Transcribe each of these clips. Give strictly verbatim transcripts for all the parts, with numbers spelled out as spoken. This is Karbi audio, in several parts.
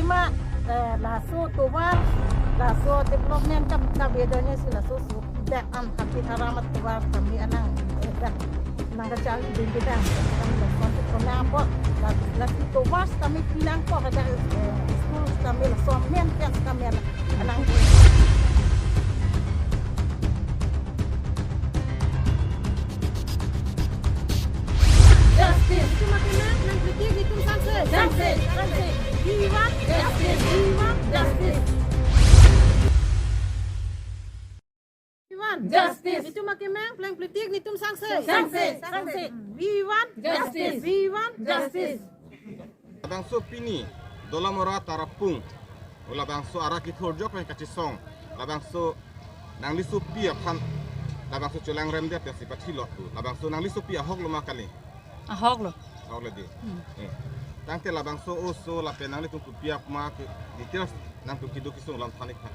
Ma, eh, laso tovar, laso development kam kabe done si laso so dak an hapit haram tovar kami anang, eh, dak nang kacharli ding kedang kami laso so kona po, la, laso tovar kami pinang po kada, eh, school kami laso men pen kami anang. Justice. Itu makin nang kritik itu sangse. Sangse. Sangse. We want justice. We want justice. We want justice. Itu makin nang plang kritik itu sangse. Sangse. Sangse. We want justice. We want justice. Labangso pini Dolamara Tarapung, o labangso arak kithor jok pen kachisong, labangso nangli sopi aphan, labangso cholangrem dia pensi pathi lot tu, labangso nangli sopi ahok lo ma kali? Ahok lo. Ahok lo di. Hmm. Eh. Tangte labangso oso lapen nanglitum kopi apma ke details nangtum keduk kesung alam than ik tha.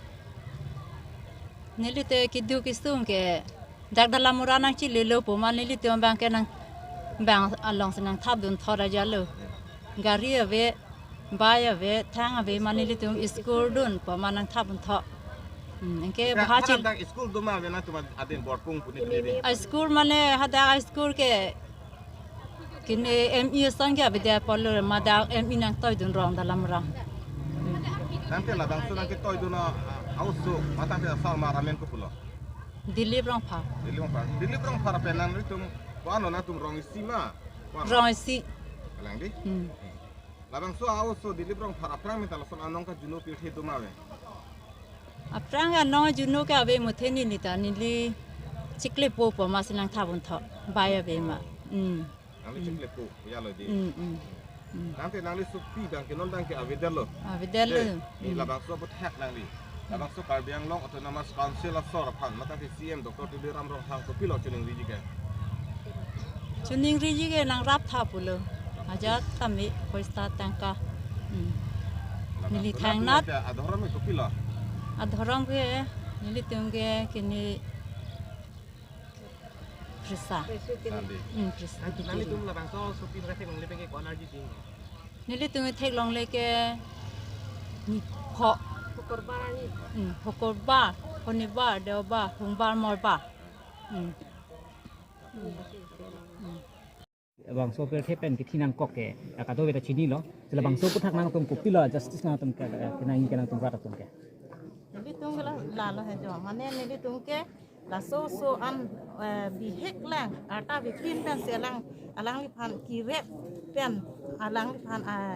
Neli te keduk kesung ke dak Dolamara nangchilelo pu ma nelitum abang ke nang bang along si nangthap dun thot aja lo. Gari ave, bike ave, thang ave ma nelitum school dun pu ma nangthap dun thot. Hmm, anke Dak bhachil hadak school do ma ave nangtum adin Borpung pu ni kini di. A school mane hadak a school ke kini M E ason ke ave dia polo ma dak M E nangtoi dun rong Dolamara. Tangte labangso nangketoi dun a, a oso, ma tangte asar ma ramen ko pulo. Dilip Rongphar. Dilip Rongphar. Dilip Rongphar pen nanglitum ko-an lo nangtum rong isi ma? Ko-an lo? Rong isi. Kalang di? Hmm. Labangso a oso Dilip Rongphar aphrang mita lason anong kajuno pirthe do ma ave? Aphrang anong kajuno ke ave muthe neli ta neli chiklepo pu ma si nangthap dun thot. Bike ave ma. Hmm. Nangli chiklepo ya lo di. Hmm, hmm. Hmm. Tangte nangli sopi abang ke non abang ke avedetlo. Avedetlo. Dei, ni Hmm. labangso aphuthak nangli. Labangso Karbi Anglong Autonomous Council asor aphan, ma tangte C E M Doctor Tuliram Ronghang kopilo choningriji ke? Choningriji ke nangrap tha pulo. Ajat kami poisa tangka. Hmm. Labangso neli nangtum thangnat. Ke adhorom ke kopilo? Adhorom ke nelitum ke kini Khrista. Nandi. Hmm, Khrista. Nang, nanglitum labangso sopi nang theklongle pen ke ko-an arji ding? Nelitum theklongle ke ni pho. Phokorbar ni. Hmm, phokorbar, shonibar, deobar, sombar, mongolbar. Hmm. Hmm. Labangso pirthe pen kithi nangkok ke, ya kadokave ta chinilo. Si labangso aphuthak nangtum kopilo justice nangtum ke, ke nang ke nangtum rat atum ke. Nelitum ke la, lalo he jo. Mane nelitum ke laso oso an, eh, bihek lang, arta bipin pen si alang, alangliphan kerep pen, alangliphan, ah,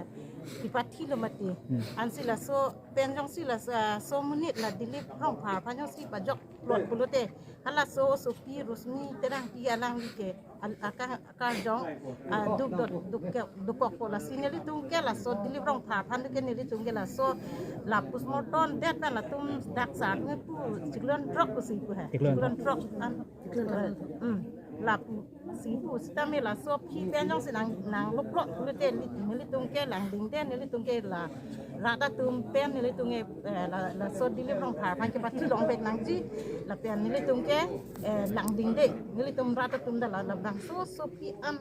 kepathi lo mati. Hmm. Ansi laso pen jongsi laso, ah, laso amonit la Dilip Rongphar aphan jongsi pajok plot pulote, halaso osopi Rosmi Terangpi alangli ke, al-, aka-, akarjong, ah, duk dot, duk ke, dukok po lasi nelitum ke laso Dilip Rongphar aphan ke nelitum ke laso la postmortem det pen latum dak sar nge pu chiklo throk pusi pu he. Chiklo throk. Chiklo throk an. Hmm. Lapu si pu sitame laso aphi pen jongsi nang, nanglo plot pulote neli, nelitum ke langding det, nelitum ke la rat atum pen nelitum ke, eh, la, laso Dilip Rongphar aphan kepathi long bek nangji lapen nelitum ke, eh, langding det, nelitum rat atum ta la, labangso osopi an,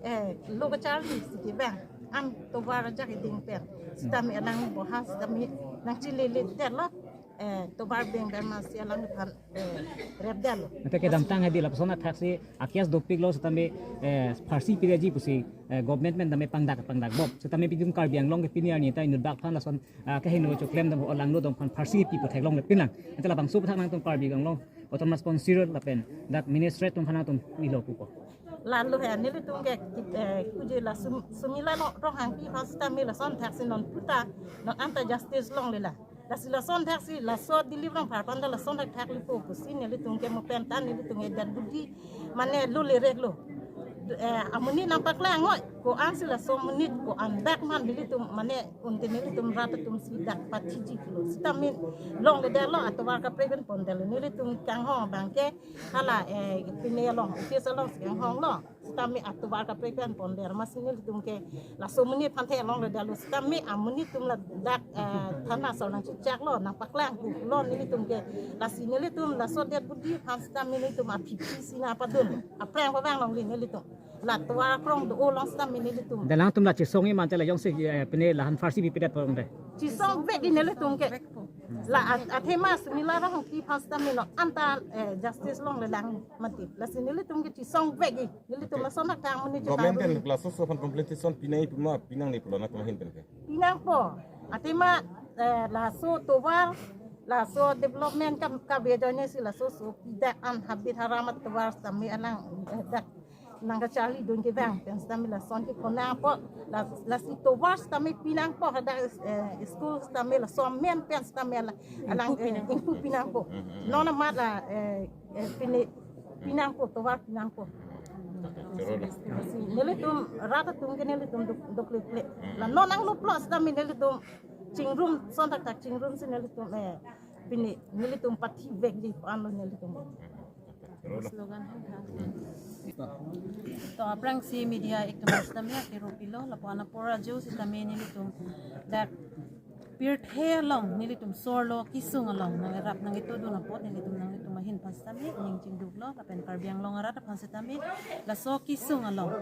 eh, lo kacharli si kevang an tovar ajak iding pen. Sitame alang boha sitame nangchilele detlo, eh, tovar beng pen ma si alangliphan, eh, rep detlo. Ante kedamtang hedi lapuson athak si a-case dopiklo sitame, eh, pharsi pidetji pusi, eh, government pen tame pangdak pangdak bom. Sitame pitum Karbi Anglong ke pini arni ta inut bak aphan lason, ah, kehingno choklem dam alanglo atum aphan pharsi pipo theklongle pinlang. Ante labangso aphuthak nangtum Karbi Anglong Autonomous Council lapen dak ministry atum aphan nangtum pilo pupo. Lalo he nelitum ke, eh, kuje la sum-, Sumila Ronghangpi aphan sitame lason athak si non puta, non anta justice longlela. Lasi lason athak si, laso Dilip Rongphar aphan ta lason athak thak lipo pusi nelitum ke mo pen ta nelitum ke dan budi mane lo lerek lo. Eh, amonit nangpaklang oi, ko-an si laso amonit ko-an bak man nelitum mane unte nelitum rat atum si dak pathiji pulo. Sitame longledetlo, atovar kaprek pen pondetlo, nelitum kanghon abang ke hala, eh, pine along, office along si kanghonlo. Sitame atovar kaprek pen ponder ma si nelitum ke laso amonit aphan theklongledetlo. Sitame amonit atum ladak, eh, thana asor nangchichaklo, nangpaklang pulo nelitum ke. Lasi nelitum laso det budi aphan sitame nelitum aphi phi si nangpadun. Aphrang pavang longli nelitum. La tovar akrong do-o along sitame nelitum. Ante alangtum la chesong-i ma ante la jongsi, eh, pine lahan pharsi pipedet pon de. Chisong vek-i nelitum ke. La at-, athema Sumila Ronghangpi aphan sitame non anta, eh, justice longlelang mati. Lasi nelitum ke chisong vek-i. Nelitum lason athak muni Government chepangri. Pen laso so aphan compensation pinangji pu ma pinangne pulo nangtum ahin pen ke? Pinangpo. Athema, eh, laso tovar, laso development kam kabe ajoinesi laso so pidak an habit haram atovar sitame alang, eh, dak nangkacharlidun kevang pen sitame lason ke konangpo, la, lasi tovar sitame pinangpo, hadak, eh, school sitame laso amen pen sitame alang, alang, eh, ingpu pinangpo. Non amat la, eh, eh, pine pinangpo, tovar pinangpo. Choro la. Lasi nelitum rat atum ke nelitum duk, dukle kle. La non angno plus sitame nelitum chingrum, son thakthak chingrum si nelitum, eh, pine nelitum pathi vekji pu-anlo nelitum. Choro la. Slogan hang tha. To aphrangsi media atum sitame akero pilo, lapu-an apor ajo sitame nelitum dak pirthe along nelitum sorlo kesung along nangrap nangketodun apot nelitum nanglitum ahin aphan sitame ning chingduklo, lapen Karbi Anglong arat aphan sitame laso kesung along